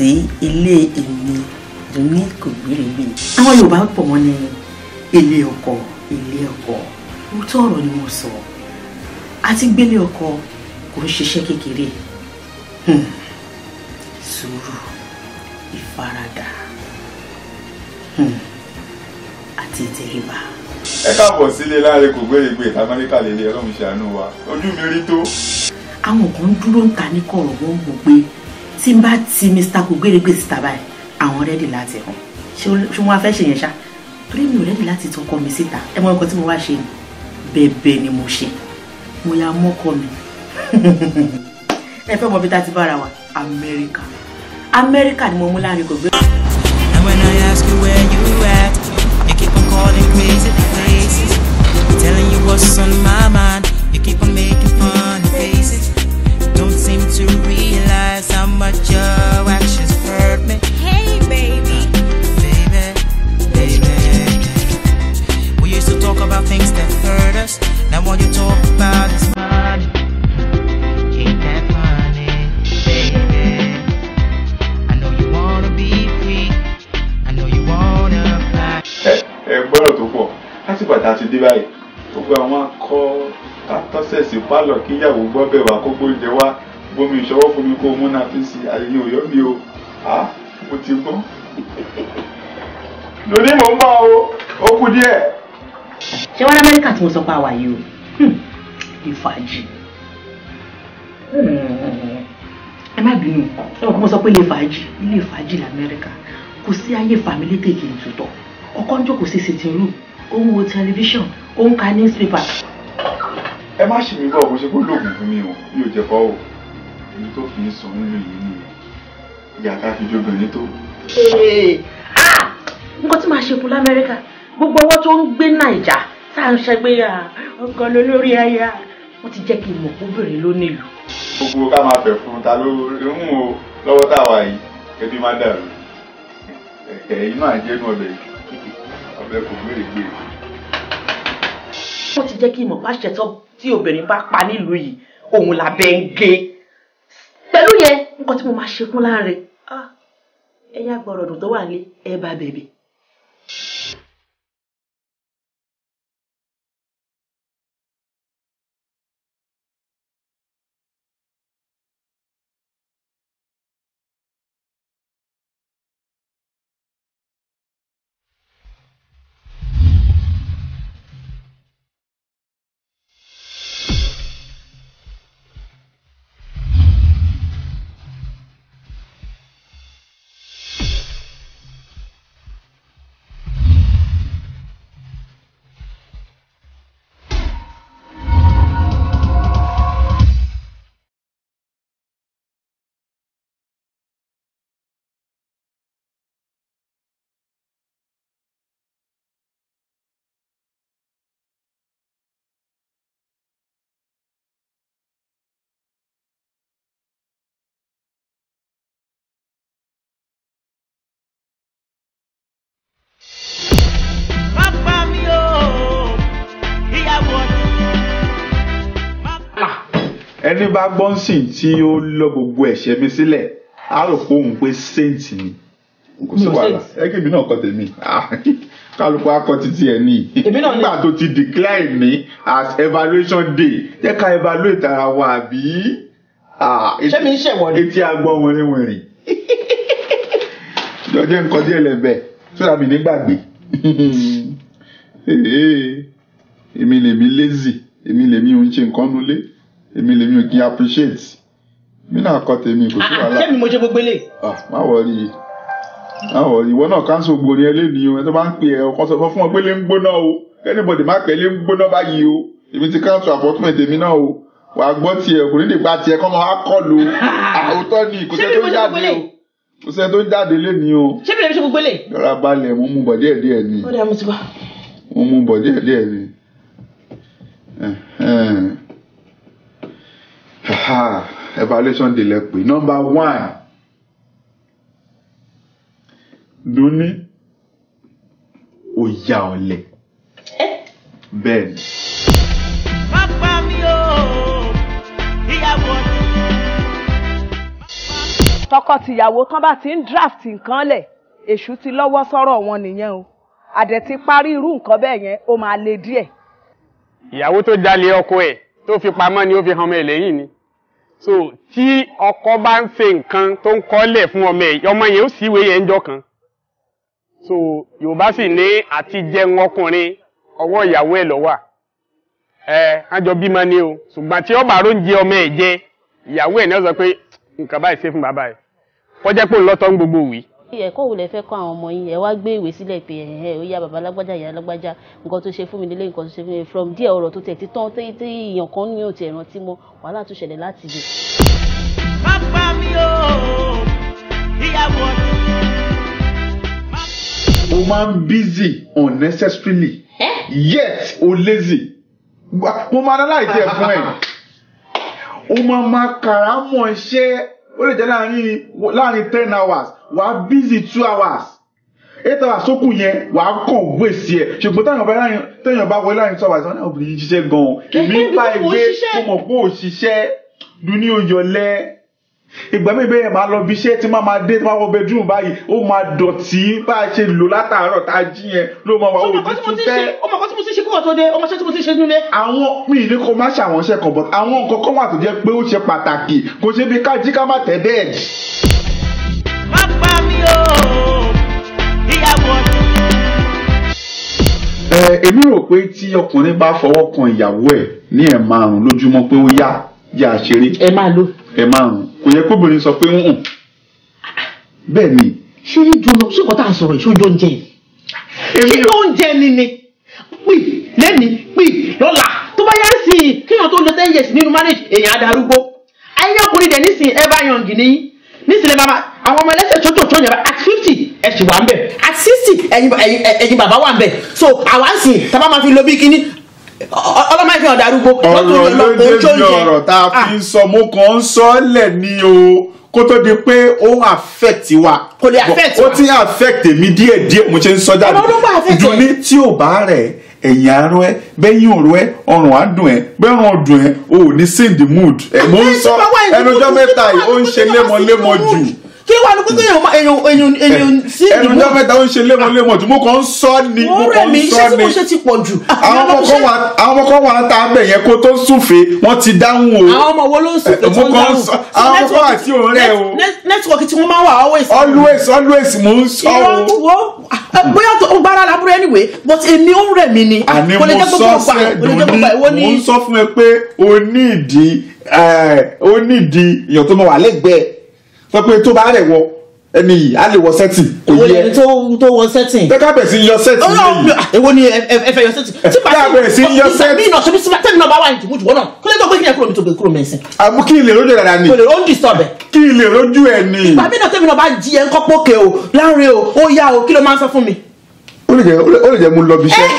sí ilé èmi Dùnní Kògbérègbè. Àwọn Yorùbá pọ̀ wọ́n ní ilé ọkọ, ilé ọkọ. Òótọ́ ọ̀rọ̀ ni mo sọ. Àti gbélé ọkọ kò ń ṣiṣẹ́ kékeré. Sùúrù, ìfaradà, àti ìtẹríba. Ẹ káàbọ̀ sílé Lanre Kògbérègbè Amẹ́ríkà lélẹ̀, Ọlọ́run ṣàánú wa, ojú mi rí tó. Àwọn kan ń dúró ń ta ní kọ̀rọ̀, wọ́n mọ̀ pé tí n bá ti Mr. Kògbérègbè síta báyìí, àwọn ready láti hàn. Ṣé wọ́n á fẹ́ ṣe yẹn ṣá? Torí mi ò ready láti tọkọ mi síta. Ẹ mọ ọkọ tí mo wá ṣe ni, bẹ̀bẹ̀ ni mo ṣe, mo ya mọ́kọ mi. Ẹ fẹ́ mọ bí tá ti bára wa? Amẹ́ríkà, Amẹ́ríkà ni mo mú Lanre Kògbérègbè. And when I ask you where you at, you keep on calling crazy places, telling you what's on my mind. You keep on making funny faces. Don't seem to realize how much your actions hurt me. Hey, baby. Baby, baby. We used to talk about things that hurt us. Now all you talk about is money. Ain't that funny, baby? I know you wanna be free. I know you wanna fly. Ẹ gbọ́dọ̀ tó pọ̀ láti bàtà ti dé báyìí, gbogbo àwọn akọ kátọ́sẹ̀ sí pálọ̀ kíyàwó gbọ́ bẹ̀ wá kó gbóúnjẹ wá, bomi ìṣọwọ́ fún mi kó múná fi sí ayẹyẹ òyọ́ mi o. Mo ti gbọ́. Lóní mò ń bọ̀ o, ó kù díẹ̀. Ṣé wọ́n ní Amẹ́ríkà tí mo sọ pé àwa yìí o? Ìfàjì. Ẹ má bínú, ẹ mọ̀ pé mo sọ pé ilé fàájì, ilé fàájì l'Amẹ́ríkà. Kò sí ayé fàmílétè kì í tutọ̀. Ọkọ ń jókòó sí sitting room, ó ń wo tẹlifíṣàn, ó ń ka newspaper. Ẹ má ṣì mí bọ̀, bó ṣe kó lóògùn fún mi o, mi ò jẹ́ fọ́ o. Èyí tó fi ń sọ nínú yìí nìyẹn. Ìyá ká fi jóbìnrin tó. Nǹkan tí màá ṣe fún l'Amẹ́ríkà, gbogbo ọwọ́ tó ń gbé Nàìjà tá à ń ṣe pé ọkọ lólórí aya, wọ́n ti jẹ́ kí n mọ̀ kóbìnrin ló nílùú. Gbogbo ká máa fẹ̀ fún ta ló ń o lọ́wọ́ tá a wà yìí, ẹbí má dàrú. Ẹ̀yin náà jẹ́nu ọbẹ̀ yìí, ọbẹ̀ Kògbérègbè. Wọ́n ti jẹ́ kí n mọ̀ pàṣẹ tí obìnrin bá pa nílùú yìí, òun làbẹ́ ń gé. Pẹ̀lú yẹn, nǹkan tí mo máa ṣe fún Lanre, ẹ̀yà gbọ́rọ̀dùn tó wà nílé, ẹ bá bẹ̀bẹ̀. Ẹni bá gbọ́n sìn tí ó lọ gbogbo ẹ̀ṣẹ̀ mi sílẹ̀, á rò pé òun pé saint ni. Kò sí wàhálà, ẹ kí èmi náà kọ tèmi. Kálukú á kọ títí ẹ ní. Nígbà tó ti decline ní as evaluation day, jẹ́ ká evaluate ara wa àbí. Ṣé mi ń ṣẹ̀wọ̀n ni? Etí agbọ́n wìrìwìrì. Jọjẹ́ nǹkan díẹ̀ lẹ́bẹ̀ẹ́, sódà mi nígbàgbé. Èmi lèmi lazy, èmi lèmi ò ń ṣe nǹkan nulẹ̀, èmi lèmi ò kí n appreciate. Mi náà kọ tèmi, kò sí wàhálà. Ṣé mi mo ṣe gbogbo eléyìí? Má wọrí, má wọrí, ìwọ náà cancel gbòòrò ẹ lẹ́nu o. Ẹ tó bá ń pè ẹ ọkọ sọ fún ọ pé lè ń gbóná o, anybody má pẹ́ lè ń gbóná báyìí o. Èmi ti cancel appointment èmi náà o. Wà á gbọ́ tiẹ̀, kò ní lè gba tiẹ̀ kọ́ máa kọlu. Àwòtọ́ ni, kò sẹ́ tó ń jáde o, kò sẹ́ tó ń jáde lẹ́nu o. Ṣé mi lè ṣe gbogbo eléyìí? Yọ̀rọ̀ balẹ̀, mo mú bọ̀ díẹ̀ díẹ̀ ni. Ó dà, mo ti bọ̀. Mo mú bọ̀ díẹ̀ díẹ̀ ni. Evaluation day lẹ pè. Number 1, Dùnní, ó ya ọ̀lẹ. Bẹ́ẹ̀ ni. Má pa mí o, ìyàwó. Tọkọ-tìyàwó tán bá ti ń draft nǹkan lẹ̀, èṣù ti lọ́wọ́ sọ́rọ̀ wọn nìyẹn o. Àdẹ̀ ti parí irú nǹkan bẹ́ẹ̀ yẹn, ó máa le díẹ̀. Ìyàwó tó jalè ọkọ ẹ̀ tó fi pamọ́ ni ó fi hàn ọmọ ẹ̀ lẹ́yìn ni. So tí ọkọ bá ń ṣe nǹkan tó ń kọ́lẹ̀ fún ọmọ ẹ̀, ọmọ yẹn ó sì wé yẹn ń jọ kan. So Yorùbá sì ní àti jẹun ọkùnrin ọwọ́ ìyàwó ẹ̀ ló wà. Ẹ ájọ bímọ ni o, ṣùgbọ́n tí ọba ló ń jẹ ọmọ ẹ̀ jẹ, ìyàwó ẹ̀ ní ó sọ pé nǹkan báyìí ṣe fún bàbá ẹ̀. Kọjá pé òun lọ́tọ̀ ń gbogbo wì. Ẹ̀kọ́ wo lẹ fẹ́ kọ́ àwọn ọmọ yín? Ẹ wá gbé ìwé sílẹ̀ pé ẹ̀hẹ́ ó yá bàbá lágbájá, ìyá lágbájá, nǹkan tó ṣe fún mi nílé, nǹkan tó ṣe fún mi. From there ọ̀rọ̀ tó tẹ̀ títán tí èèyàn kan ní òtí ẹ̀rántí mọ́, wàhálà tó ṣẹlẹ̀ láti ibẹ̀. Má pa mí o, ìyàwó ọdún. O máa ń busy unnecessarily, yet o lazy. Mo máa analyze ẹ fún ẹ. O máa kàrámọ̀ iṣẹ́, ó lè jẹ́ láàrin 10 hours, wà á busy 2 hours. 8 hours tó kù yẹn, wà á kàn wéṣì ẹ̀. Ṣùgbọ́n téèyàn bá wọlé láàrin 2 hours, wọ́n ní obìnrin yìí ṣiṣẹ́ gan-an. Èmi ń bá ẹgbẹ́, mo mọ̀ pé ò ṣiṣẹ́, dun ní oyọ̀lẹ́. Ìgbà mi bẹ́ẹ̀ máa lọ bí iṣẹ́ tí máa dé tí máa wọ bedroom báyìí, ó máa dọ̀tí bá a ṣe lò látàárọ̀ tá a jí yẹn ló máa wà ó ti tún tẹ́. Ọmọ kan tí mo ti ṣe kúrò tó dé, ọmọ ṣẹ́ tí mo ti ṣe nílé. Àwọn mi ní kó má ṣàwọn iṣẹ́ kan, but àwọn nǹkan kan wà tó jẹ́ pé ó ṣe pàtàkì, kò ṣe bí ká jí ká má tẹ̀ bẹ́ẹ̀dì. Má pa mí o, ìyàwó ọdún. Èmi rò pé tí ọkùnrin bá fọwọ́ kan ìyàwó ẹ̀ ní 5 lójúmọ́ pé ó yá yá ṣeré. Ẹ máa lo. 5 kò yẹ kóbìnrin sọ pé ń hùn. Bẹ́ẹ̀ ni. Ṣé jọlọ ṣé kò tá à ń sọ̀rọ̀ ìṣojú oúnjẹ yìí? Ṣé oúnjẹ ni ni? Pì lẹ́ni pì lọ́la tó bá yá sí i kéèyàn tó lọ 10 years nínú marriage èèyàn adarúgbó. Ayé ọkùnrin dẹ̀ nísìnyí ever young ní nísìnyí bàbá àwọn ọmọ ẹlẹ́sẹ̀ tótótó yẹn at 50 ẹ sì wà ń bẹ̀, at 60 ẹ̀yin bàbá wà ń bẹ̀. So àwa ń sìn tá a bá máa fi lo bí kíní ọlọ́mọ ìfihàn darúgbó. Ọ̀rọ̀ ló dé bí ọ̀rọ̀ tá a fi ń sọ, mo kàn ń sọ lẹ̀ ní o kó tó di pé ó affect wa. Kò lè affect wa. Ó ti affect èmi díẹ̀ díẹ̀ mo ṣe ń sọ jáde. Ọmọ ló bá affect ẹ. Dùnní tí ò bá rẹ̀ ẹ̀yìn arọ ẹ, bẹ́yìn òru ẹ, ọrùn á dùn ẹ, bẹ́rùn ọdùn ẹ, o ò ní sí in the mood. Ẹ̀ mo ń sọ ẹnujọ́ mẹ́ta yìí ó ń ṣe lémọlémọ jù. Kí wàá ní pípé èèyàn sí ìdìbò. Ẹnujọ́ mẹ́ta ó ń ṣe lémọlémọ jù, mo kàn ń sọ ni, mo kàn ń sọ ni. Iṣẹ́ tí mo ṣe ti pọ̀ jù. Àwọn ọmọ kan wà tá a bẹ̀ yẹn kó tó súnfè, wọ́n ti dáhùn o. Àwọn ọmọ wo ló ń súnfè tó ń dáhùn? Àwọn ọmọ kan àti òun rẹ̀ o. Network tí wọ́n máa ń wà always. Always always mo ń sọ o. Irọ́ wo bóyá tó gbára lábúrò anyway, but èmi ó ń rẹ̀ mí ni. Àní mo sọ sẹ́ dùn ní, mo ń sọ fún ẹ pé o ní ìdí èèyàn tó máa wà lẹ́gbẹ̀ẹ́ sọ pé tó bá rẹ̀ wọ ẹni yìí á lè wọ sẹ́tì kò yẹ. Èwo ni tó wọ sẹ́tì. Tẹ́ká bẹ̀ sí yọ sẹ́tì yìí. Èwo ni ẹ fẹ́ yọ sẹ́tì. Tẹ́ká bẹ̀ sí yọ sẹ́tì. Mi náà ṣe bí tẹ́mi náà bá wà ní ìdìbò náà kí ló dé gbé kí ni kúrò mi tó gbé kúrò mẹ́sìn. Àmú kí ilé rójú ẹ̀ dáadáa ni. Kò lè ó ń disturb ẹ̀. Kí ilé rójú ẹ̀ ni. Ìgbà mi náà tẹ́mi náà bá jí ẹ ń kọ́ pókè o láàrin o ó yá o kí ló máa ń sọ fún mi. Ó lè jẹ́ mo lọ bí iṣẹ́.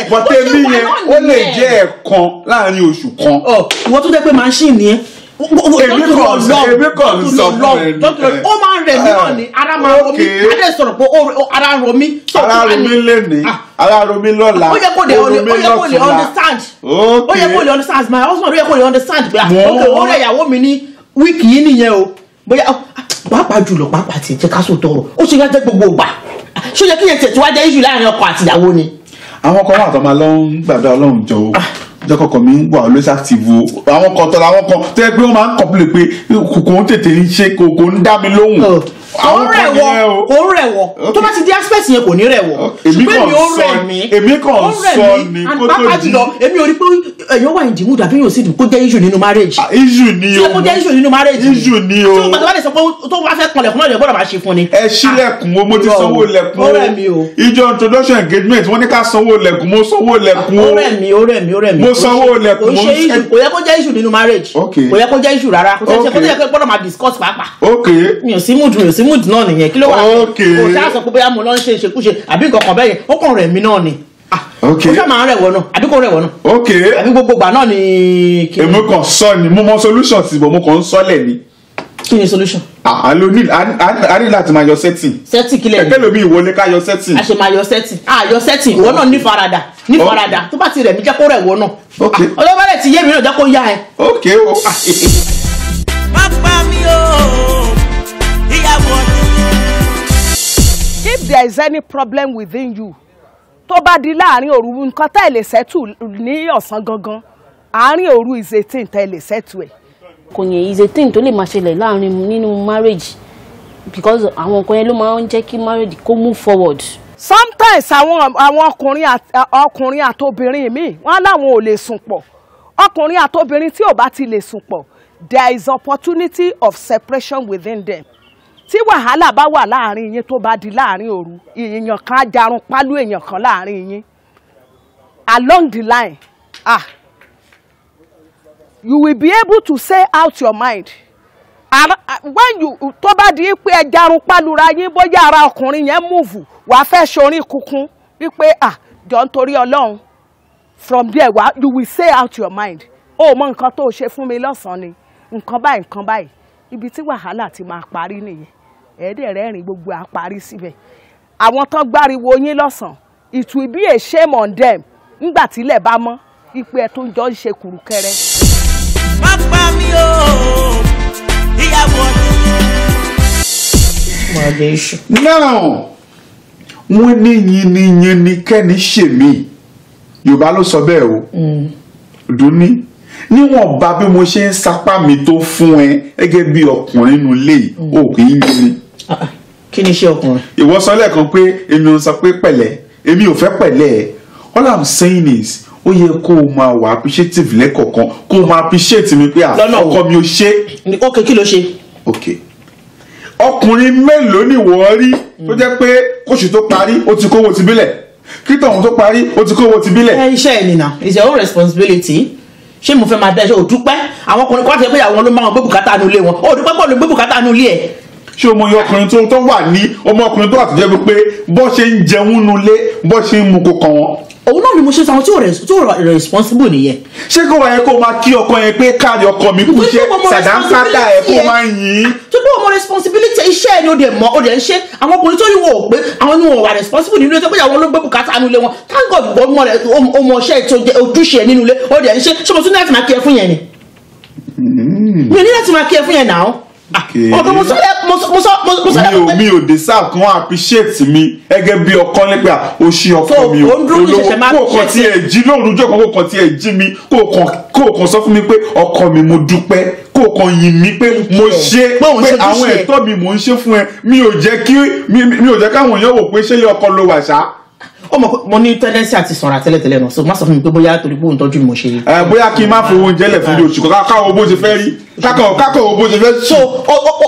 Bọ̀tẹ́ mi yẹn ó lè jẹ́ ẹ̀kan láàrin oṣù kan. Ìwọ tó jẹ́ pé machine ni ẹ́. Èmi kàn ń sọ fún ẹ ní. Ó máa ń rẹ̀ mí náà ni ara máa ń ro mí. Adé sọ̀rọ̀ pé ara ń ro mí. Ara ro mí lénìí, ara ro mí lọ́la, ó yẹ kó lè understand. Ó yẹ kó lè understand my husband, ó yẹ kó lè understand pé ok ó rẹ̀ ìyàwó mi ní wíìkì yìí nìyẹn o. Bóyá pàápàá jùlọ pàápàá tí jẹ́ ká sọ tọrọ ó ṣe yá jẹ́ gbogbo ìgbà. Ṣó yẹ kí yẹn tẹ̀ tí wá jẹ́ issue láàrin ọkọ àti ìyàwó ni? Àwọn kan wà tó máa lọ ń gbàdúrà Ọlọ́run jọ o. Jẹ́ kọ́kọ́ mi ń wà always active o. Àwọn kan tọ́ra àwọn kan tó yẹ pé wọ́n máa ń complain pé kòkó ń tètè ń ṣe kòkó ń dá mi lóhùn. Àwọn kan nìyẹn o. Kò ń rẹ̀wọ̀. Tó bá ti di aspect yẹn kò ní rẹ̀wọ̀. Ṣùgbọ́n èmi ò rẹ̀ mí. Èmi kàn sọ ni kó tó di. Pàápàá jùlọ èmi ò rí pé èèyàn wà in the mood àbí yóò sì dùn kó jẹ́ issue nínú marriage. Issue ni o. Ṣé kó jẹ́ issue nínú marriage? Issue ni o. Tí o gbàgbọ́ bá lè sọ pé tó bá fẹ́ kanlẹ̀kùn náà lè gbọ́dọ̀ máa ṣe fún ni. Ẹ ṣílẹ̀kùn o, mo ti sanwó lẹ̀kùn o. Ó rẹ̀ mí o. Ìjọ introduction engagement wọ́n ní ká sanwó lẹ̀kùn, mo sanwó lẹ̀kùn o. Ó rẹ̀ mí, ó rẹ̀ mí, ó rẹ̀ mí. Mo sanwó lẹ̀kùn. Kò ṣe issue, kò yẹ kó jẹ́ issue nínú marriage. Kò yẹ kó jẹ́ issue rárá. Kò yẹ kó gbọ́dọ̀ máa discuss pàápàá. Mi ò sí mood, mi ò sí mood náà nìyẹn. Kí ló wà? Kò ṣáà sọ pé bóyá mo lọ ń ṣe ìṣekúṣe àbí nǹkan kan bẹ́yẹn, ó kàn rẹ̀ mí náà ni. Ó ṣáà máa ń rẹ̀wọ̀ náà àbí kò rẹ̀wọ̀ náà. Àbí gbogbo ìgbà náà ni. Èmi kàn sọ ni mo mọ solution sí bọ̀ mo kàn ń sọ́lẹ̀ ni. Kí ni solution? A ní láti máa yọ setting. Setting kílẹ̀ ni. Ẹgbẹ́ lomi ìwọlé ká yọ setting. A ṣe máa yọ setting. A yọ setting ìwọ náà ní faradà ní faradà tó bá ti rẹ̀ mí jẹ́ kó rẹ̀ wọ náà. Ọlọ́ba rẹ̀ ti yé mi náà jẹ́ kó yá ẹ. Ok o. Má pa mí o. Ìyàwó ọ̀tẹ̀. If there is any problem within you, tó bá di láàrin òru, nǹkan tá ẹ lè settle ní ọ̀sán gangan, àárín òru is a thing tá ẹ lè settle ẹ̀. Kò yẹn is a thing tó lè máa ṣẹlẹ̀ láàrin nínú marriage, because àwọn nǹkan yẹn ló máa ń jẹ́ kí marriage kó move forward. Sometimes àwọn ọkùnrin àtobìnrin míì, wọ́n láwọn ò lè sùn pọ̀. Ọkùnrin àtobìnrin tí ò bá ti lè sùn pọ̀, there is opportunity of separation within them. Tí wàhálà bá wà láàrin yín, tó bá di láàrin òru, èèyàn kan á jarun pálú èèyàn kan láàrin yín. Along the line, ah, you will be able to say out your mind. When you, tó bá di pé ẹ jarun pálura yín, bóyá ara ọkùnrin yẹn move, wàá fẹ́ ṣorin kunkun wípé, "Ah, jọ, nítorí Ọlọ́run." From there, wá, you will say out your mind, "Ó mọ nǹkan tó o ṣe fún mi lọ́sàn-án ni nǹkan báyìí, nǹkan báyìí." Ibi tí wàhálà ti máa parí nìyẹn. Ẹ̀ẹ́dẹ̀ rẹ́rìn, gbogbo à parí síbẹ̀. Àwọn tán gbáriwo yín lọ́sàn-án, it will be a shame on them nígbà tílẹ̀ bá mọ́ ipe ẹ̀ tó ń jọ ń ṣe kùrùkẹrẹ. Má pa mí o, ìyàwó ọ̀tẹ̀. Now, wọ́n ní yiniyinni kẹ́ni ṣèmí, Yorùbá ló sọ bẹ́ẹ̀ o. Dùnní, níwọ̀nba bí mo ṣe ń sapá mi tó fún ẹ gẹ́gẹ́ bí ọkùnrin nínú ilé yìí, o kì í yin mi. Kí ni iṣẹ́ ọkùnrin? Ìwọ sọ lẹ́ẹ̀kan pé èmi ò sọ pé pẹ̀lẹ́, èmi ò fẹ́ pẹ̀lẹ́ ẹ̀. All I'm saying is, ó yẹ kó o máa wà appreciative lẹ́kọ̀ọ̀kan, kó o máa appreciate mi pé, "Ah, Lọ́nà wo? ọkọ mi ò ṣe." Ok, kí ló ṣe? Ok, ọkùnrin mélòó ni wọ́n rí tó jẹ́ pé kóṣù tó parí, ó ti kówó ti bílẹ̀, kí tọ̀hún tó parí, ó ti kówó ti bílẹ̀? Ẹ iṣẹ́ ẹ̀ nìyà, it's your own responsibility. Ṣé mo fẹ́ máa dá iṣẹ́? Ò dúpẹ́. Àwọn ọkùnrin kan wá ti pé àwọn ló máa ń gbé bùkátà nu ilé wọn. Ò dúpẹ́ pọ̀ ló gbé bùkátà nu ilé ẹ̀. Ṣé o mọ iye ọkùnrin tó wà ní ọmọ ọkùnrin tó wà tó jẹ́ pé bọ́ ṣe ń jẹun nulẹ̀, bọ́ ṣe ń mu kó kàn wọ́n? Òun náà ni mo ṣe sọ, àwọn tí ò responsible nìyẹn. Ṣé kó wáyé kó máa kí ọkọ yẹn pé káàdì ọkọ mi kú iṣẹ́, sàdánkátà ẹ̀, kó máa yìn ín? Tó pé ọmọ responsibility iṣẹ́ ẹ̀ ni, ó dẹ̀ mọ̀, ó dẹ̀ ń ṣe. Àwọn ọkùnrin tó ní wọn ò pé, àwọn ni wọn wà responsible nínú ilé, tó pé àwọn ló gbé bùkátà nínú ilé wọn. Thank God, ọmọ rẹ, ọmọ iṣẹ́ tó jẹ́ ojúṣe ẹ̀ nínú ilé, ó dẹ̀ ń ṣe. Ṣé mo tún ní láti máa kí ẹ fún yẹn ni? Mi ò ní láti máa kí ẹ fún yẹn náà. Ọkọ, mo sọ mo sọ mo sọ Mi ò deserve kí wọ́n appreciate mi gẹ́gẹ́ bí ọkọ nípa o ṣe ọkọ mi o? Ó ń dúró kí ṣẹ̀ṣẹ̀ máa Kó o kàn tiẹ̀ jí lóru ọjọ́ kan, kó o kàn tiẹ̀ jí mi, kó o kàn sọ fún mi pé, "Ọkọ mi, mo dúpẹ́." Kó o kàn yìn mí pé mo ṣe Pé òun pé ṣe àwọn ojúṣe. ẹ̀tọ́ mi mò ń ṣe fún ẹ. Mi ò jẹ́ kí mi ò jẹ́ káwọn èèyàn wò pé ṣé ilé ọkọ ló wà ṣá. Ó mọ̀ pé mo ní tendency àti sanra tẹ́lẹ̀tẹ́lẹ̀ náà, so má sọ fún mi pé bóyá torí pé òun tọ́jú mi mo ṣe. Ẹ bóyá kí n má fowó oúnjẹ lẹ̀ fún bí oṣù kan, káwọn bó ṣe fẹ́ rí, kákọ̀ bó ṣe fẹ́. So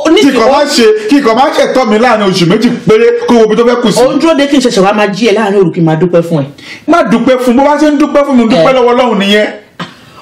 o ní kí kàn má ṣe kí kàn má ṣẹ̀tọ́ mi láàrin oṣù 2 péré, kó wo ibi tó fẹ́ kù sí. Ó ń dúró de kí n ṣẹ̀ṣẹ̀ wá máa jí ẹ láàrin òru kí n máa dúpẹ́ fún ẹ? Má dúpẹ́ fún, bó bá ṣe ń dúpẹ́ fún mi, dúpẹ́ lọ́wọ́ Ọlọ́run nìyẹn.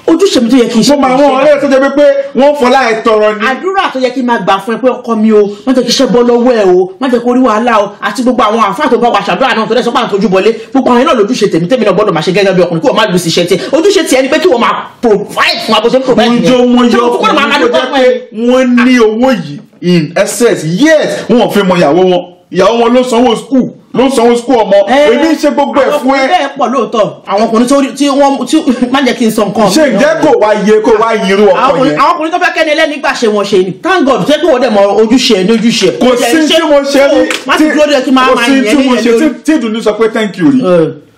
Ojúṣe mi tó yẹ kí n ṣe. Mo máa wọn ọ̀rẹ́ tó jẹ́ pé wọ́n fọlá ẹ̀ tọrọ ni. Àdúrà tó yẹ kí n máa gbà fún ẹ pé, "Ọkọ mi o, má jẹ́ kí iṣẹ́ bọ́ lọ́wọ́ ẹ o, má jẹ́ kó rí wàhálà o," àti gbogbo àwọn àfáà tó bá wa ṣàdúrà náà tó dẹ́ sọ pé àwọn tójú bọlé, gbogbo àwọn yẹn náà lójúṣe tèmi, tèmi náà gbọ́dọ̀ máa ṣe gẹ́gẹ́ bí ọkùnrin, kí wọ́n má lù sí iṣẹ́ tiẹ̀. Ojúṣe tiẹ̀ ni pé kí wọ́n máa provide fún wa bó ṣe ń provide Wọ́n yẹn. jọ wọ́n Ṣé yọ mo tún gbọ́dọ̀ máa ọkùnrin tó dúpẹ́ jẹ́ fún pé ẹ? wọ́n ní owó yìí in excess, yes, wọn ò fi mọ ìyàwó wọn. Ìyàwó wọn ló sanwó school, ló sanwó school ọmọ. Èmi ń ṣe gbogbo ẹ̀ fún Àwọn ẹ. ọkùnrin bẹ́ẹ̀ pọ̀ lóòótọ́. Àwọn ọkùnrin tó rí- tí wọ́n tí má jẹ́ kí n sọ nǹkan. Ṣé ǹjẹ́ kò wá yẹ kó wá yin irú ọkọ yẹn? Àwọn ọkùnrin tó fẹ́ kẹ́ni ẹlẹ́ni gbà ṣe wọn ṣe ni. Thank God tó yẹ kí wọ́n dẹ̀ mọ ojúṣe ẹ ní ojúṣe ẹ. Kò sí tí mo ṣe rí. Má ti dúró de kí n máa Kò máa sí yẹn tí mo ní ṣe lórí. tí ìdùnnú sọ pé thank you rí,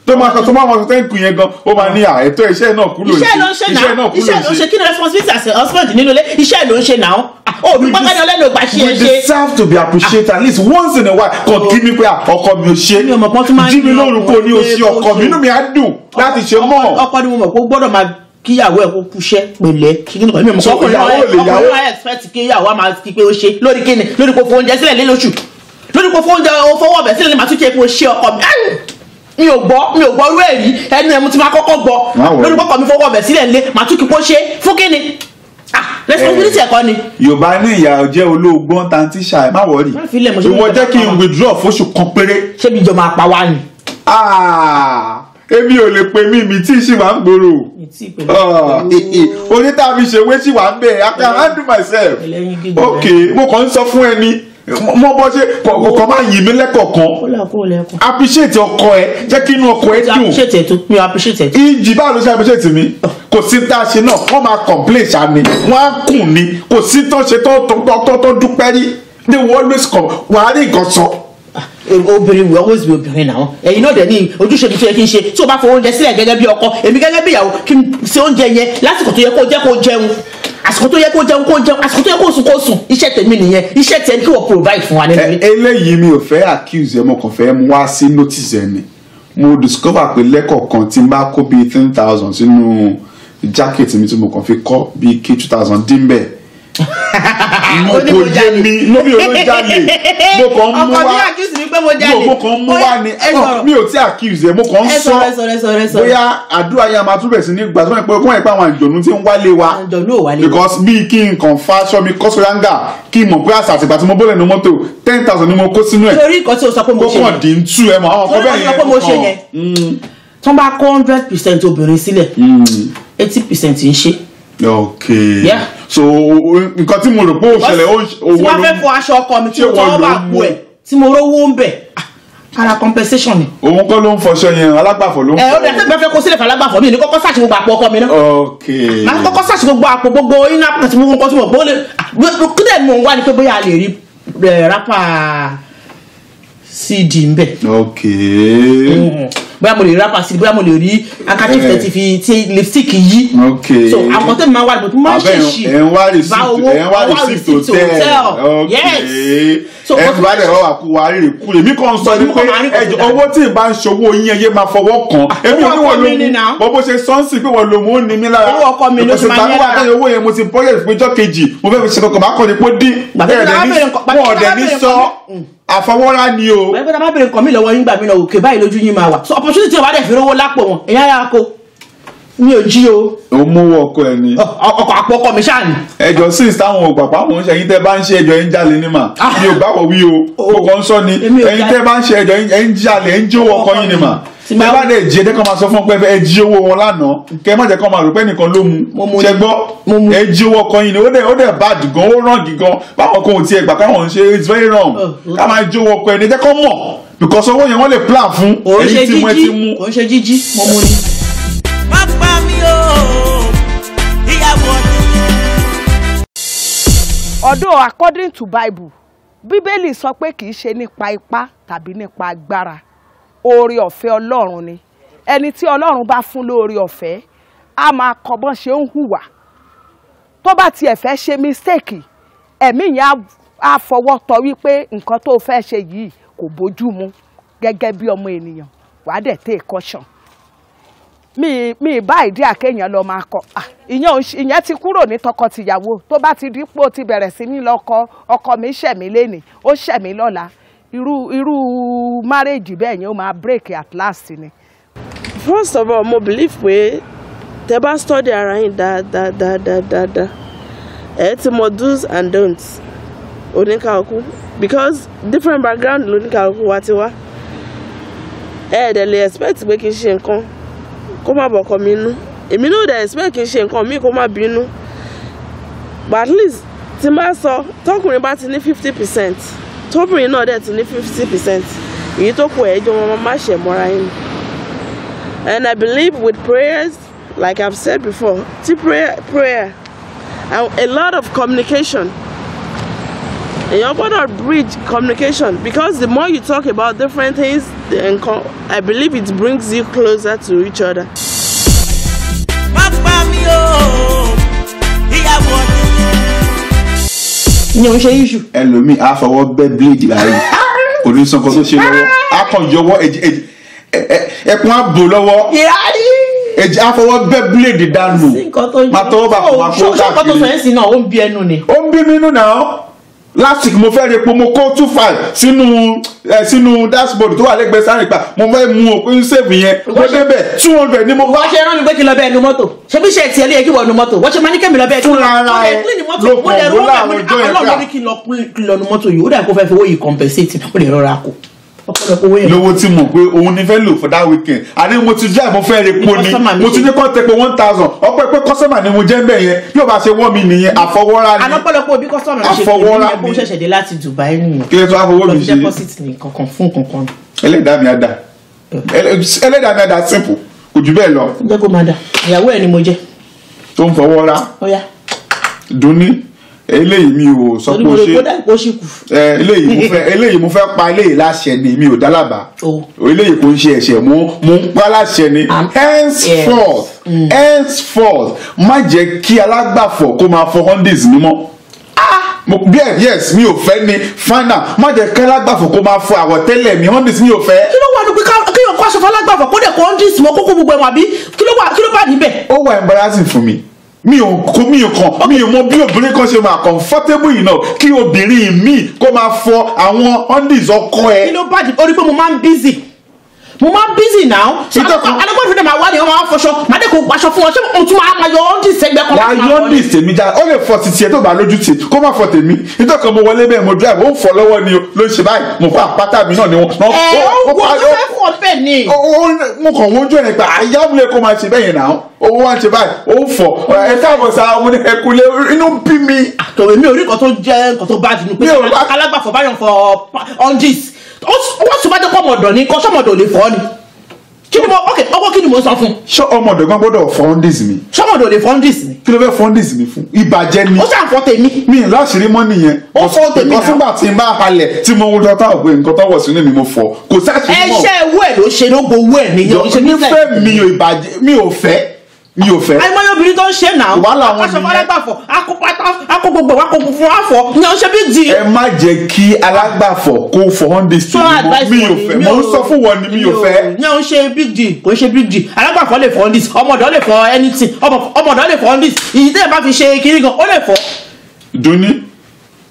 tó máa sọ, tó máa sọ thank you yẹn gan, ó máa ní àìtọ́ iṣẹ́ náà kúlò. Iṣẹ́ ló ń ṣe náà, iṣẹ́ ló ń ṣe. Kí ni responsibility as a husband nínú ilé? Iṣẹ́ ló ń ṣe náà. Ó dúpẹ́ kẹ́ni ọlẹ́nu ò gbà ṣe We ẹ ṣe. deserve to be appreciated at least once in a while. Kàn kí mi pé, "Ah, ọkọ mi, ò ṣe." Mi ò mọ̀ pọ́n tún máa ń Jí mi yan lóru kó ní o ọkùnrin ṣe pé kó ọkọ mi, ṣe. inú mi á dùn láti ṣe mọ́. Ọkọ ni mo mọ̀ pé ó gbọ́dọ̀ máa kíyàwó ẹ̀ kó kúṣẹ́ pẹ̀lẹ́, kí ni mi ò mọ̀ So, ọkùnrin ìyàwó náà lè ọkùnrin yàwó. náà expect kí ìyàwó á máa kí pé ó ṣe lórí kíni? Lórí kó fún oúnjẹ sílẹ̀ lé lóṣù, lórí kó fún oúnjẹ, ó fọwọ́ ọbẹ̀ sílẹ̀ ní màá tún kí ẹ kó ṣe ọkọ mi. Mi ò gbọ́, mi ò gbọ́ irú ẹ̀ rí. Ẹnu ẹ̀ mo ti máa kọ́kọ́ gbọ́. Má worry. Lórí kọ́kọ́ mi fọwọ́ ọbẹ̀ sílẹ̀ lé, màá tún kí kó ṣe fún kíni? Ah, responsibility ẹ̀kọ́ ni. Yorùbá ní ìyà jẹ́ olóògbọ́n tanti ṣáà, má worry. Má fi ilẹ̀, mo ṣe Ìwọ ní jẹ́ kí n ìjọba. withdraw fóṣù kan péré. Ṣé bí ìjọba apá wa ni? Ah, èmi ò lè pe mí, mi tí ì ṣì wà ń gbòòrò. Mi tí ì pè. Oní tá a fi ṣèwé ṣì wà ń bẹ̀. I can handle myself. Ẹlẹ́yin gígùn. Ok, mo kàn ń sọ fún ẹni mo bọ́ ṣe kọ̀ọ̀kan máa yìn mí lẹ́kọ̀ọ̀kan. Ó là kúrò lẹ́kọ̀ọ́. Appreciate ọkọ ẹ, jẹ́ kí inú ọkọ ẹ Mi ò dùn. appreciate ẹ̀ tó, mi ò appreciate ẹ̀ tó. Ìjì, báwo ló ṣe appreciate mi? Kò sí tá a ṣe náà, wọ́n máa complain ṣá ni, wọ́n á kùn ni. Kò sí tó ṣe tó tó tó tó dúpẹ́ rí. They will always come. Wàá rí nǹkan sọ. Obìnrin will always be obìnrin náà. Ẹ̀yin náà dẹ̀ ní ojúṣe mi tó yẹ kí n ṣe. Tí o bá fọ oúnjẹ sílẹ̀ gẹ́gẹ́ bí ọkọ, èmi gẹ́gẹ́ bí ìyàwó, kí n ṣe oúnjẹ yẹn lásìkò tó yẹ kó jẹ́ kó jẹun, àsìkò tó yẹ kó jẹun kó jẹun, àsìkò tó yẹ kó sùn kó sùn. Iṣẹ́ tèmi nìyẹn, iṣẹ́ tiẹ̀ ni kí wọ́n provide fún wa nínú ilé. Eléyìí mi ò fẹ́ accuse ẹ, mo kàn fẹ́ mú wá sí notice ẹ ni. Mo discover pé lẹ́kọ̀ọ̀kan tí n bá kó bíi 10,000 sínú jacket mi tí mo kàn fi kọ́ bíi k 2,000 dín bẹ́ẹ̀. Mo kò yé mi, lórí olójàlè, mo kàn ń mú Ọkọ mi wá. Accuse mi pé mo jalè. Mo kàn ń mú wá ni. Ẹ sọ̀rọ̀. Mi ò tí accuse ẹ, mo kàn ń Ẹ sọ sọ̀rọ̀, ẹ sọ̀rọ̀, ẹ sọ̀rọ̀, ẹ sọ̀rọ̀. bóyá àdúrà yẹn a máa túbẹ̀ sí ní gbà tó wọ́n pé kó wọ́n pé àwọn àjọ̀nú tí ń wálé wa. Àjọ̀nú ò wálé wa. Because bí kí n kàn fa aṣọ mi kọ́ sóyángà, kí n mọ̀ pé àṣà àtìgbà tí mo bọ́lẹ̀ ní mọ́tò, 10,000 ni mo kó sínú ẹ̀. Torí nǹkan tí o sọ pé mo Kó ṣe kàn yẹn. dín tú ẹ mọ̀ àwọn ọkọ Torí bẹ́ẹ̀ nǹkan tí o yẹn. sọ pé mo ṣe yẹn. Tán bá kó 100% obìnrin sílẹ̀, 80% ń ṣe. Ok. Yeah. So nǹkan tí mo rò pé ó ṣẹlẹ̀, ó Tí owó wọ́n ló fẹ́ fọ aṣọ ọkọ mi, tí Ṣé mo tọwọ́ wọ́n ló bá ń kú mú? ẹ̀, tí mo rówó ń bẹ̀, ara compensation ni. Òun kọ́ ló ń fọṣọ yẹn, alágbàfọ̀ ló ń Ẹ ó fọ. dẹ̀ tẹ́gbẹ́ fẹ́ kó sílẹ̀ falágbàfọ̀ mi ní kọ́kọ́ ṣàṣì gbogbo àpò ọkọ mi náà. Ok. Màá kọ́kọ́ ṣàṣì gbogbo àpò, gbogbo iná àti gbogbo nǹkan tí mo gbọ́ lè kí dẹ̀ mò ń wá ni pé bóyá a lè rí rapper CD ń bẹ̀. Ok. Bóyá mo lè rí rapper CD, bóyá mo lè rí handkerchief tẹ́ ti fi tí lipstick yí. Ok. So àwọn tẹ́mi máa ń wá ní mo máa ń Abẹ́ ṣèṣì ẹ̀ ń wá receipt, bá owó, ẹ̀ ń wá wá receipt hotel. Ok. Yes. So, Ẹ bá dẹ̀ wá wà kú wa rírì kú. Èmi kàn sọ ni Èmi pé kàn máa rí ẹjọ́ kọ̀ọ̀kan. owó tí ì bá ń ṣòwò yín, ẹ yé máa fọwọ́ kàn. Èmi ò ní Owó wọ́n ọkọ ló mi ni mú. now. Bọ́ bó ṣe sọ́ọ̀sì pé wọ́n ló mú, ó ní mí lára. Owó ọkọ mi ló ti máa ní Ìgbà lára. tó owó yẹn mo ti budget fún ijọ́ kejì, mo fẹ́ fi ṣe kankan, máa kọ́ ni pé ó dín. Gbàgbé Ẹ̀ tí dẹ̀ a bá ní- bèrè nǹkan- gbàgbé wọn ò tí a dẹ̀ bá ní bèrè sọ nǹkan mi. àfọwọ́rá ni o. Bẹ́ẹ̀ bá bèrè nǹkan mi lọ́wọ́ yín gbà mí lọ, òkè báyìí lójú yín máa wà. So opportunity wa dẹ̀ fi rówó lápò wọn, èyàn yára ko mi ò jí o. Ó mú owó ọkọ ẹ ni. Ọkọ̀ àpò ọkọ mi ṣáà ni. Ẹjọ six táwọn ògbà pàwọn ń ṣe, ẹ̀yin tẹ́ bá ń ṣe ẹjọ, ẹ ń jalè ní mà. Mi ò bá wọ wí o, mo kàn ń sọ ni. Èmi ò Ẹ̀yin jalè. tẹ́ bá ń ṣe ẹjọ, ẹ ń jalè, ẹ ń jí owó ọkọ yín ni mà. Tí Tẹ́ bá dẹ̀ jí, ẹ jẹ́ kó máa sọ fún ọ pé ẹ jí owó wọn lánàá, kẹ́ ẹ má jẹ́ kó máa rò pé nìkan ló Mo mu. mu Ṣẹ ni. gbọ́? Mo mu. Ẹ jí owó ọkọ yín ni. Ó dẹ̀ bad gan, ó ràn gan. Báwọn kan ò tiẹ̀ gbà káwọn ń ṣe, it's very wrong Oh, ká máa jí owó ọkọ ẹni. Jẹ́ kó mọ̀ because owó yẹn wọ́n lè plan fún Kò ń ṣe ẹ̀yin tí mo ẹ ti jíjí, mú. kò ń ṣe jíjí, mo mu ni. Má pa mí o, ìyàwó ọdún. Although according to Bible, Bíbélì sọ pé kì í ṣe nípa ipá tàbí nípa agbára, oore ọ̀fẹ́ Ọlọ́run ni. Ẹni tí Ọlọ́run bá fún lóore ọ̀fẹ́ á máa kọ́ bọ́n ṣe ń hùwà. Tó bá tiẹ̀ fẹ́ ṣe mistake, ẹ̀mí yẹn á fọwọ́ tọ́ wípé nǹkan tó fẹ́ ṣe yìí kò bójú mu gẹ́gẹ́ bí ọmọ ènìyàn, wàá dẹ̀ take caution. Mi bá ìdí àkéèyàn lọ máa kọ. Ah, ìyẹn ò ń ìyẹn ti kúrò ní tọkọtìyàwó. Tó bá ti dípò ti bẹ̀rẹ̀ sí ní lọ́kọ, ọkọ mi ṣẹ̀mí lénìí, ó ṣẹ̀mí lọ́la, irú marriage bẹ́ẹ̀ yẹn ó máa break at last ni. First of all, mo believe pé tẹ bá study ara yín dáadáa dáadáa dáadáa, ẹ ti mọ do's and don'ts oníkàlùkù, because different background lóníkàlùkù wa ti wá. Ẹ dẹ̀ lè expect pé kí n ṣe nǹkan kó má bọ̀kọ mi nú, èmi náà dẹ̀ expect kí n ṣe nǹkan míì kó má bínú. But at least tí n bá sọ, tọkùnrin bá ti ní 50%, tóbìnrin náà dẹ̀ ti ní 50%, èyí tó kù ẹ̀ jọ wọn má ṣe mọ́ra yín ni. And I believe with prayers, like I've said before, tí prayer and a lot of communication. Èèyàn gbọ́dọ̀ bridge communication, because the more you talk about different things, the nǹkan, I believe it brings you closer to each other. Má pa mí o, ìyàwó ọdún. Ìyẹn ò ń ṣe issue. Ẹlòmíì á fọwọ́ bẹ́ blade báyìí, kò ní sọ nǹkan tó ṣe lọ́wọ́, á kàn yọwọ́ ẹ̀jẹ̀, ẹkùn á bò lọ́wọ́. Ìrárí. Ẹ̀jẹ̀, á fọwọ́ bẹ́ blade dànù. Sí nǹkan tó Máa tọwọ́ bá kò máa kó Ṣó nǹkan tó sọ káàkiri. yẹn sí náà, ó ń bí ẹnu ni. Ó ń bí mi nù náà. Last week mo fẹ́ repo, mo kó 2,500 sínú dashboard tó wà lẹ́gbẹ̀ẹ́ sáré pa. Mo fẹ́ mú òpin save yẹn, mo débẹ̀, 200 ni mo Wọ́n ṣe rán mi pé kí n lọ bẹ́ẹ̀ nu mọ́tò. Ṣé bí ṣe tiẹ̀ lé yẹ kí wọ́n nu mọ́tò? Wọ́n ṣe máa ní kẹ́mi lọ bẹ́ẹ̀. Fúnra ara ẹ ló Mo kàn dẹ̀ wó rú láàárọ̀ ọjọ́ yẹn Ọlọ́run pé ló ní kí n lọ nu mọ́tò yìí. Ó dà kó fẹ́ fi owó yìí compensate, ó lè rọra kó. Ọ̀pọ̀lọpọ̀ owó yẹn. Lówó tí mo pé òun ni fẹ́ lò for that weekend, àní mo ti drive, mo fẹ́ repo ni. Customer mi Mo ti ní kọ́ tẹ pé 1,000, ọpẹ́ pé customer ni mo jẹ́ ń bẹ̀ yẹn. Bí o bá ṣe wọ́ mi nìyẹn, àfọwọ́rá ni. Àlọ́pọ̀lọpọ̀ òbí customer mi ṣe kò Àfọwọ́rá ní ẹ̀kọ́ ni. ṣẹ̀ṣẹ̀ dé láti Dubai nìyẹn. Kí ló tó wá fowó Lọ mi fi ṣe? deposit ní kankan fún kankan. Ẹlẹ́dàá mi á dà, ẹlẹ́dàá mi á dà, simple, kò jù bẹ́ẹ̀ lọ. Jẹ́ kó máa dà, ìyàwó ẹ̀ ni mo jẹ́. Tó ń fọwọ́ rá. Ó yá. Dunni. Eléyìí mi ò sọ pé ó ṣe, eléyìí mo fẹ́ pa eléyìí láṣẹ ni, mi ò dálábàá. Eléyìí kò ń ṣe ẹ̀ṣẹ̀, mo ń pa láṣẹ ni. Henceforth, henceforth, má jẹ́ kí alágbàfọ̀ kó máa fọ undies mi mọ́. Yes, mi ò fẹ́ ni final. Má jẹ́ kí alágbàfọ̀ kó máa fọ àwọ̀tẹ́lẹ̀ mi, undies mi ò fẹ́. Kí ló wà ní pé kéèyàn kó aṣọ fún alágbàfọ̀ kó dẹ̀ kó undies mọ́ kókó gbogbo ẹ̀wọ̀n àbí kí ló bá níbẹ̀? Ó wà embarrassing fún mi. Mi ò mọ bí obìnrin kan ṣe máa comfortable enough kí obìnrin mi kó máa fọ àwọn undies ọkọ ẹ. Kí ló bá di orí pé mo máa ń busy, mo máa ń busy now. Alágbàfọ̀ dẹ̀ máa wá ní wọn máa fọṣọ, màá dẹ̀ kó aṣọ fún wọn, ṣé mo tún máa yọ undies sẹ́gbẹ́ kan? Wàá yọ undies tèmi já, ó lè fọ titi ẹ tó bá lójú tì, kó má fọ tèmi. Nítorí kan mo wọlé bẹ́ẹ̀ mo drive, ó ń fọ lọ́wọ́ ni ló ń ṣe báyìí, mo fọ àpáta mi náà ni wọn. Ẹ ó wọ ó fẹ́ fọ bẹ́ẹ̀ ni. Mo kàn wọ́n jọ ẹ̀ pé àyàmúlẹ̀ kó máa ṣe bẹ́ẹ̀ yẹn náà, owó wá ń ṣe báyìí, ó ń fọ ẹ káàbọ̀ sa ọmọ ní ẹkúlé, inú bí mi. Àtọ̀wé mi ò rí nǹkan tó jẹ́ nǹkan tó bá dínú pé alágbàfọ̀ báyọ̀ fọ undies, wọ́n sì bá jẹ́ kọ́ ọmọdọ̀ ni, kọ́ sọ́mọdọ̀ lè fọ́ ni. Kí ni mo ok ọwọ́ kí ni mo sọ fún. Ṣé ọmọdọ̀ gan gbọ́dọ̀ fọ undies mi? Sọ́mọdọ̀ lè fọ undies mi. Kí ló fẹ́ fọ undies mi fún? Ìbàjẹ́ ni. Ó ṣàn fọ tèmi. Mi ì láṣìírí mọ́ nìyẹn. Ó fọ tèmi náà. Ìkọ́sígbà tí n bá halẹ̀ tí mo ń dọ́tà òpin nǹkan tó wọ̀ sínú mi mo fọ. Kò sáṣìírí mọ́. Ẹṣẹ́ owó ẹ̀ ló ṣe ló gbowó ẹ̀ nìyẹn. Nífẹ̀ẹ́ mi ò ìbàjẹ́, mi ò fẹ́, mi ò fẹ́. Àìmọye obìnrin tó ń ṣe náà. Wàhálà wọn nìyẹn. Aṣọ alágbàfọ̀ akó gbogbo wa kó fún afọ ní ọṣẹ bí di. Ẹ má jẹ́ kí alágbàfọ̀ kó fọ undies tì mí, mi ò fẹ́. Mo ń sọ fún wọn ni mi ò fẹ́. Ní ọ̀n ṣe big deal, kò ń ṣe big deal. Alágbàfọ̀ lè fọ undies, ọmọdọ̀ lè fọ anything, ọmọdọ̀ lè fọ undies. Ìyí tẹ́lẹ̀ bá fi ṣe kiri gan, ó lè fọ. Dunni,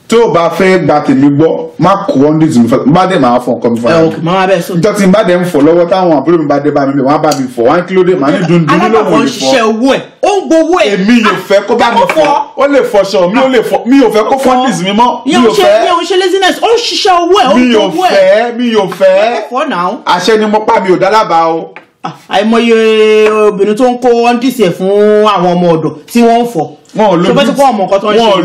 tó o bá fẹ́ gba tèmi gbọ́, má kó undies mi fẹ́, bá dẹ̀ máa fọ nǹkan mi fún mi. Ok, máa bẹ́ẹ̀ sọ. Ìjọ tí n bá dẹ̀ ń fọ lọ́wọ́ táwọn àbúrò mi bá dé bá mi bẹ̀, wọ́n á bá mi fọ, wọ́n á kí ló dé, màá ní dundun ní lòun ò lè fọ. Alágbàfọ̀ ń ṣiṣẹ́ owó ẹ̀, ó ń gbowó ẹ̀. Èmi yóò fẹ́ kó bá mi fọ, ó lè fọṣọ mi, ó lè fọ, mi ò fẹ́ kó fọ undies mi mọ́, mi ò fẹ́. Mi ò ṣe laziness, ó ń ṣiṣẹ́ owó ẹ̀, ó ń gbowó ẹ̀. Mi ò fẹ́, àṣẹ ni mo pa, mi ò dá lábàá o. Àìmọye obìnrin tó ń kó undies ẹ̀ fún àwọn ọmọ ọ̀dọ̀ tí wọ́n ń fọ. Wọn ò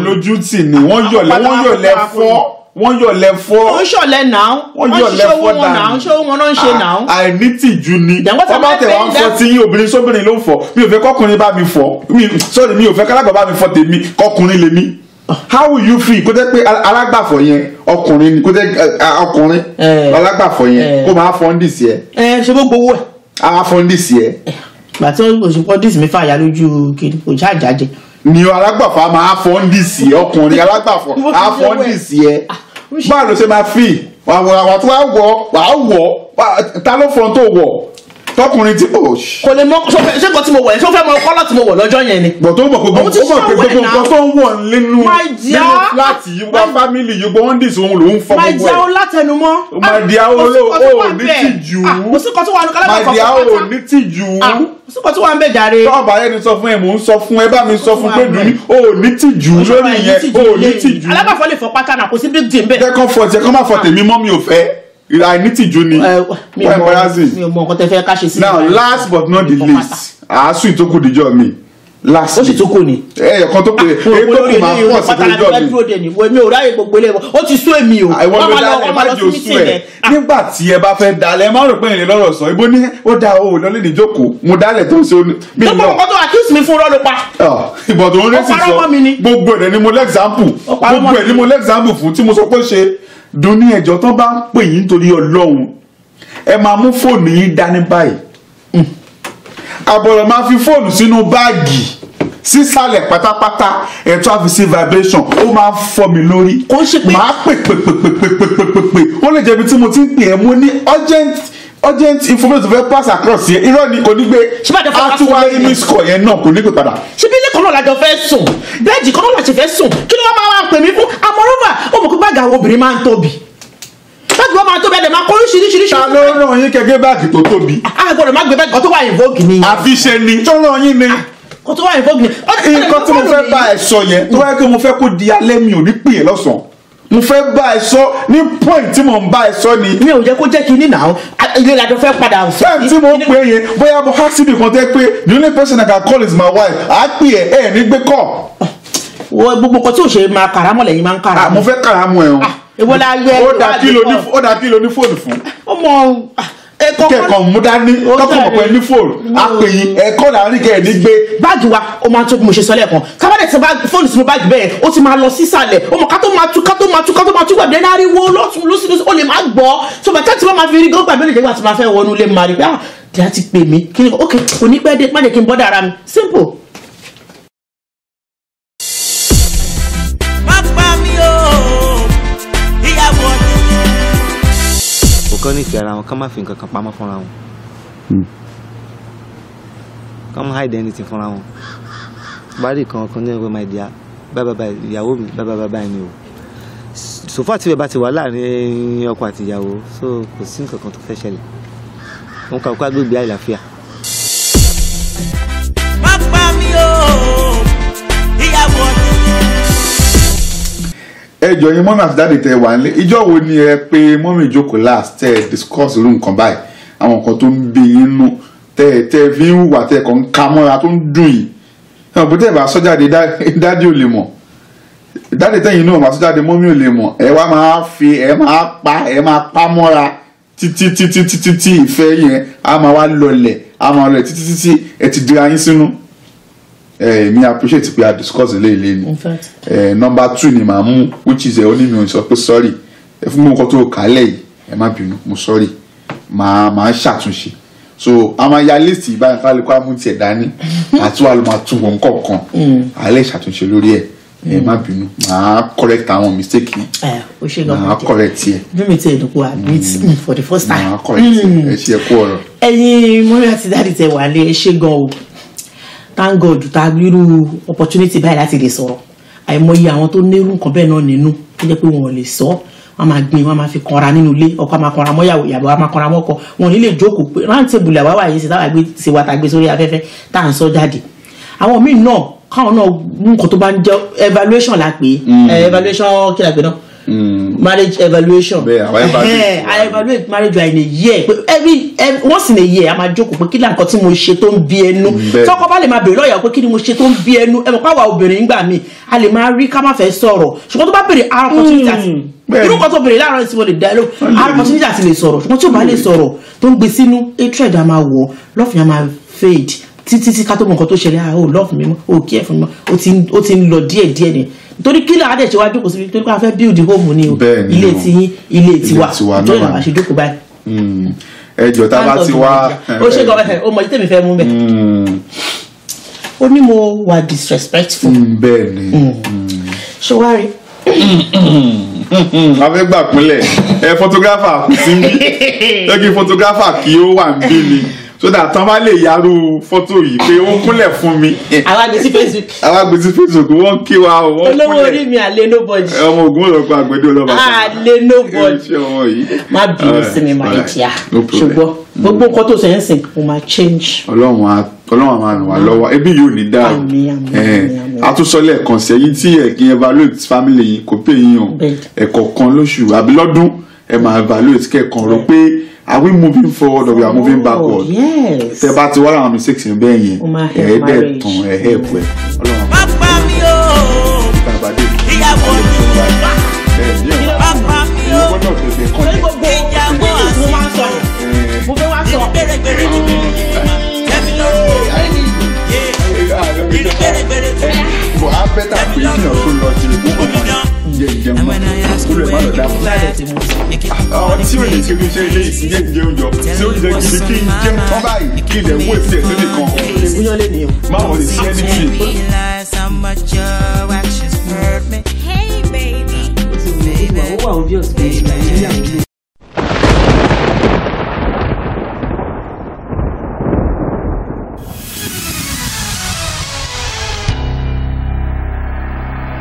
lójú tì ní, wọ́n yọ̀lẹ̀ fọ́, wọ́n yọ̀lẹ̀ fọ́. Wọ́n ṣọ̀lẹ̀ náà, wọ́n ṣiṣẹ́ owó wọn náà, ṣé owó wọn náà ń ṣe náà. Àìnítìjú ni, wọ́n bá tẹ̀ wọ́n fọ tí yín obìnrin sóbìnrin ló ń fọ, mi ò fẹ́ kọ́kùnrin bá mi fọ, sorry, mi ò fẹ́ kálágbà bá mi fọ tèmi, kọ́kùnrin lèmi. How will you feel kó jẹ́ pé alágbàfọ̀ yẹn ọkùnrin ni, kó jẹ́ ọkùnrin alágbàfọ̀ yẹn kó máa fọ undies yẹn. Ẹ ṣe gbogbo owó ẹ. A fọ undies yẹn. Gbà tí òṣìṣẹ́ undies mi fàyà lójú kiri kò ṣáàjájẹ. Ni alágbàfọ̀ a máa fọ undies yẹ, ọkùnrin alágbàfọ̀ a fọ undies yẹ, báwo ló ṣe máa fi wà tó wà wọ wà wọ ta ló fọ́n tó wọ̀ tọkùnrin tí. Kò lè mọ ṣé nǹkan tí mo wọ̀ yẹn, ṣé ó fẹ́ mọ kọ́lọ̀ tí mo wọ̀ lọ́jọ́ yẹn ni. Bọ̀ tó mọ̀ pé gbogbo nǹkan tó ń wọ̀ nínú fúláàtì yìí wá fámìlì yìí gbọ́ undies òun lòún fọ gbogbo ẹ̀. My dear, ó látẹnumọ́. My dear, ó ní tìjú. Kò sí kan tó wà ní kálábà My dear, ó ní tìjú. Kò sí kan tó wà ń bẹ̀ jàre. Tọ́ọ̀bà yẹn ni sọ fún ẹ, mò ń sọ fún ẹ, bá mi sọ fún pé dùn ní ó ní tìjú lórí ìyẹn, ó ní tìjú. Alágbàfọ̀ lè fọ pátá náà, kò sí big deal ń bẹ̀. Jẹ́ kán fọ tiẹ̀, kán má fọ tèmi mọ́, mi ò fẹ́. Àìnítìjú ni. Mi ò mọ nǹkan tẹ́ fẹ́ ká ṣe sí. Now last but not the least, àásù ìtókù díjọ́ mi. Last ó sì tó kù ni. Ẹyọ kan tó pé èyí tó kù máa pọ̀ sí díjọ́ mi. Mi ò ráyè gbogbo ilé wọn, ó ti sú èmi o. Àwọn ló dálẹ̀, má jẹ́ oṣù ẹ̀. Nígbà tí ẹ bá fẹ́ dalẹ̀, ẹ má rò pé ìrìn lọ́rọ̀ sọ, ibo ní ó da o lọ́lẹ́ ní jókòó, mo dálẹ̀ tó ń ṣe mi lọ. Gbogbo nǹkan tó accuse mi fún rọ́ ló pa. Ìbọn tó ń rẹ́ sì sọ, gbogbo ẹ̀ ni mo lẹ́gzámpù, gbogbo ẹ̀ ni mo lẹ́gzámpù fún tí mo sọ pé ṣe. Dùn ní ẹjọ́ tán bá ń pè yín nítorí Ọlọ́run, ẹ máa mú fóònù yín dání báyìí. Àbọ̀rọ̀ máa fi fóònù sínú báàgì sísàlẹ̀ pátápátá, ẹ̀tọ́ àfi sí vibration, ó máa ń fọ́ mi lórí. Kò ń ṣe pé máa pè pè pè pè pè pè pè pè pè, ó lè jẹ́ ibi tí mo ti ń pè ẹ́, mo ní urgent information fẹ́ pass across yẹn, irọ́ ni kò ní gbé, àtúwárí miss call yẹn náà kò ní gbé padà. Ṣé bí ilé kan náà lájọ fẹ́ sùn, bẹ́ẹ̀dì kan náà láti fẹ́ sùn, kí ló wá máa wá pè mí fún? Àmọ́rọ́bà ó mọ̀ pé báàgì àwọn obìnrin máa ń tóbi, báàgì wọn máa tóbi, ẹ̀dẹ̀ máa kó oríṣiríṣiríṣi. Ta ló ràn yín kẹ̀kẹ́ báàgì tó tóbi? A gbọ́dọ̀ má gbé báàgì kan tó wà in vogue ni. Àfi ṣe ni tó ràn yín ni. Kan tó wà in vogue ni. Nǹkan tí mo fẹ́ bá ẹ sọ yẹn, tó wáyé pé mo fẹ́ kó di alẹ́, mi ò ní pè é lọ́sàn-án, mo fẹ́ bá ẹ sọ ní point tí mo ń bá ẹ sọ ni. Mi ò jẹ́ kó jẹ́ kinní náà, ilé ìlàjọ fẹ́ padà sọ. Time tí mo ń pè yẹn, bóyá mo há síbi kan tẹ́ pé the only person I can call is my wife, à á pè ẹ ẹ ní gbé kọ́. Wo gbogbo nǹkan tí ò ṣe máa kàrámọ̀ lẹ́yìn máa ń kàrámọ̀. Mo fẹ́ kàrámọ̀ ẹ̀ o. Èwo la yẹ. Ó dà kí lo ní fóònù fún. Ó mọ Kẹ́kọ̀ọ́ mú dání kọ́kọ́ mọ̀ pé ní fóònù àpèyìn ẹ̀kọ́ làárín kẹ́ ẹ̀ ní gbé. Báàgì wa ó máa ń tó bí mo ṣe sọ lẹ́ẹ̀kan kábàdẹ̀ tí fóònù sínú báàgì bẹ́ẹ̀ ó ti máa lọ sísàlẹ̀ ó mọ̀ ká tó máa tú ká tó máa tú ká tó máa tú gbàgbé náà rí wo lọ́tún lọ́sí lọ́sí ó lè má gbọ́ tó bàtà tí wọ́n máa fi rí gọ́gbà mi lè jẹ́ gbà tí máa fẹ́ wọnú ilé máa rí pé ah díẹ̀ ti pè mí kí ni ok kò ní pẹ́ dé má jẹ́ kí n bọ́dà ara mi simple. Má pa mí o, ìyàwó ọdún. Kò nífẹ̀ẹ́ ara wọn, ká má fi nǹkan kan pamọ́ fúnra wọn, ká má hide anything fúnra wọn. Bá rí kan kan ní ẹgbẹ́ my dear, báyìí báyìí ìyàwó mi, báyìí báyìí ni o. So far tí bẹ́ẹ̀ bá ti wà láàrin ọkọ àti ìyàwó, so kò sí nǹkan kan tó fẹ́ ṣẹlẹ̀. Wọn kà kó agbègbè àlàáfíà. Má pa mí o, ìyàwó ọdún. Ẹ jọ yín mọ́mí àti dáàdì tẹ wà nílé, ìjọ wo ni ẹ pé mọ́mí ìjókòó last tẹ ẹ discuss irú nǹkan báyìí, àwọn nǹkan tó ń bí yín nú tẹ ẹ tẹ fi ń hùwà tẹ ẹ kàn ń ka mọ́ra tó ń dùn yìí? Ẹ bó tẹ ẹ bá sọ jáde dáàdì ò lè mọ̀, dáàdì tẹ̀yìn náà bá sọ jáde mọ́mí ò lè mọ̀. Ẹ wá máa fi ẹ máa pa ẹ máa pa mọ́ra títí títí títí tí ìfẹ́ yẹn á máa wá lọlẹ̀, á máa lọlẹ̀ títí títí ẹ ti dira yín sínú. Mi appreciate pé a discuss eléyìí ni. Number 2 ni màá mú, which is ẹ ó ní mi ò sọ pé sorry ẹ fún mi nǹkan tó kálẹ̀ yìí, ẹ má bínú, mo sorry, màá ṣàtúnṣe. So a máa ya list ìbáyìí kálukú á mú tiẹ̀ dání àti wàá ló máa tún wọn kọ̀ọ̀kan, a lè ṣàtúnṣe lórí ẹ̀. Ẹ má bínú, màá correct àwọn mistake yẹn, màá correct yẹ. Bí mi ti ẹ̀ dùnkù admit for the first time. Màá correct yẹ. Ẹ ṣe ẹ kú ọ̀rọ̀. Ẹ̀yin mọ́rí àti dáàdì tẹ wà lé, ẹ ṣé gan o. Thank God ta irú opportunity báyìí láti lè sọ̀rọ̀. Àìmọye àwọn tó nírú nǹkan bẹ́ẹ̀ náà nínú tó jẹ́ pé wọn ò lè sọ, wọn máa gbin, wọn máa fi kanra nínú ilé, ọkọ máa kanra mọ́yàwó, ìyàwó máa kanra mọ́kọ, wọn ò ní lè jókòó pé round table àwa wà yìí sí táwa gbé ṣe wa ta gbé sórí afẹ́fẹ́ tá à ń sọ jáde. Àwọn míì náà káwọn náà mú nǹkan tó bá ń jẹ́ evaluation la pè é, evaluation kí la pè náà, marriage evaluation. I evaluate marriage in a year, every once in a year a máa jókòó pé kí ni nǹkan tí mo ṣe tó ń bí ẹnu. Tọkọ bá lè máa béèrè lọ́yà pé kí ni mo ṣe tó ń bí ẹnu, ẹ mọ̀ pé àwa obìnrin ń gbà mí a lè máa rí ká má fẹ́ sọ̀rọ̀, ṣùgbọ́n tó bá béèrè ara opportunity àti irú kan tó béèrè láàárọ̀ tí mo lè dá lóhùn, ara opportunity àti lè sọ̀rọ̀, ṣùgbọ́n tí ò bá lè sọ̀rọ̀ tó ń gbé sínú hatred a máa wọ̀, love yẹn a máa fade títí tí ká tó mọ nǹkan tó ṣẹlẹ̀. Ah, o love mi mọ́, o kí ẹ̀ fún mi mọ́, ó ti ń lọ díẹ̀ díẹ̀ ni. Nítorí kí làá dẹ̀ ṣe wá jókòó síbi torí pé a fẹ́ build home ni o, ilé tiyín ilé tiwa, nítorí làwa ṣe jókòó báyìí. Ẹ jọ tá a bá ti wá. Ó ṣe gan ẹ, o mọ̀ tèmi fẹ́ mú bẹ́ẹ̀. Ó ní mo wà disrespectful. Bẹ́ẹ̀ ni. Ṣé wàá rí? A fẹ́ gbà pínlẹ̀ ẹ photographer kò sí níbí, jẹ́ kí photographer kí ó wà níbí ni, so that tán bá lè yarú fọ́tò yìí pé ó kúnlẹ̀ fún mi. Àwa gbé sí Facebook. Àwa gbé sí Facebook, wọ́n kí wa o, wọ́n kúnlẹ̀. Olówó orí mi àlè nobody. Ọmọ ogun ọlọ́pàá àgbẹ̀dẹ ọlọ́pàá. Àlè nobody. Má bínú sí mi máa jìyà, ṣùgbọ́n gbogbo nǹkan tó ṣe ń sìn mo máa change. Ọlọ́run á máa ràn wá lọ́wọ́, ẹbí yóò ní dáa. Àtúnṣe lẹ́ẹ̀kan sí ẹ̀yin tí ẹ̀ kí evaluate family yìí kò pé yín o, ẹ̀kọ̀ọ̀kan lóṣù àbí lọ́dún ẹ máa evaluate kẹ́ẹ̀kan rò pé are we moving forward or we are moving backward? Yes. Tẹ́ bá ti wá àwọn mistakes yẹn bẹ́ẹ̀ yẹn, ẹ dẹ̀ tán ẹ help ẹ. Má pa mí o, ìyàwó ọdún. Má pa mí o, ìyàwó àsìkò. Ìrìn gbèrègbèrè ti bèrè yìí mà, tẹ́mi lọ́rùn. Ìrìn gbèrègbèrè ti bèrè. Bọ̀ á bẹ́tà pé kí ọ̀tún lọ sí ìgbókòó jẹ ìjẹun mọ́ kó lè má lọ dákú. Àwọn tí ò lè ṣe irúṣẹ́ ilé ìsìnyẹ́ ìjẹun jọ tí ó jẹ gidi kí n jẹun tán báyìí kí ilẹ̀ wó èsì ẹ̀sìn nìkan. Má wọ́n lè ṣe anything. Hey baby. Ó wà obvious pé ìyàwó.